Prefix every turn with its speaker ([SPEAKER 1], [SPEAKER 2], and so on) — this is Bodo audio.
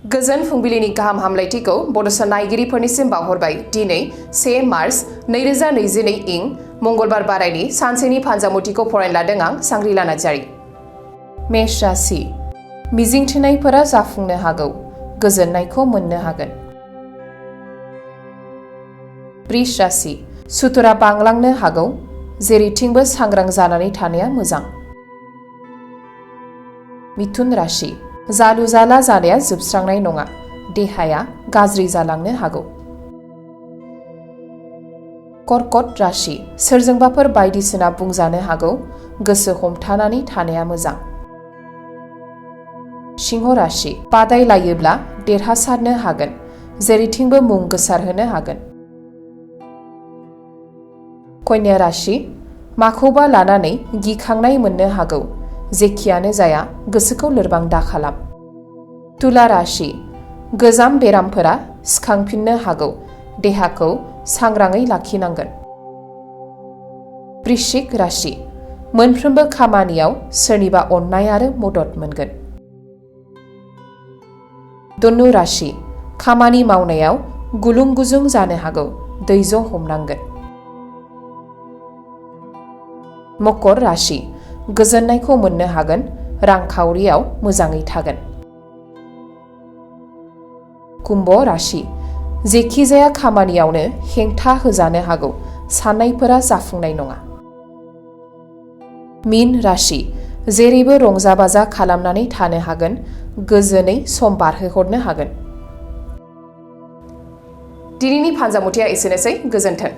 [SPEAKER 1] गोजोन फुंबिलिनि गाहाम हामलायथिखौ बड'सा नायगिरिफोरनिसिम बावहरबाय। दिनै 1 मार्च 2022 इं मंगलबार बारायनि सानसेनि फानजामुथिखौ फरायनो लादों आं सांग्रिला नार्जारी। मेष राशि मिजिंथिनायफोरा जाफुंनो हागौ, गोजोननायखौ मोननो हागोन। वृष राशि सुथुरा बांलांनो हागौ, जेरैथिंबो सांग्रां जानानै थानाया मोजां। मिथुन राशि जालु जाला जानाया जोबस्रांनाय नङा, देहाया गाज्रि जालांनो हागौ। कर्कट राशि सोरजोंबाफोर बायदिसिना बुंजानो हागौ, गोसो हमथानानै थानाया मोजां। सिंह राशि बादायलायोब्ला देरहासारनो हागोन, जेरैथिंबो मुं गोसारहोनो हागोन। कन्या राशि माखौबा लानानै गिखांनाय मोननो हागौ, जेखियानो जाया गोसोखौ लोरबां दाखालाम। तुला राशि गोजाम बेरामफोरा सिखांफिननो हागौ, देहाखौ सांग्राङै लाखिनांगोन। वृश्चिक राशि मोनफ्रोमबो खामानियाव सोरनिबा अननाय आरो मदद मोनगोन। धनु राशि खामानि मावनायाव गुलुं गुजुं जानो हागौ, धैर्य हमनांगोन। मकर राशि गोजोननायखौ मोननो हागोन, रांखावरियाव मोजाङै थागोन। कुम्भ राशि जेखिजाया खामानियावनो हेंथा होजानो हागौ, साननायफोरा जाफुंनाय नङा। मीन राशि जेरैबो रंजा बाजा खालामनानै थानो हागोन, गोजोनै सम बारहोहरनो हागोन। दिनैनि फानजामुथिया एसेनोसै, गोजोन्थों।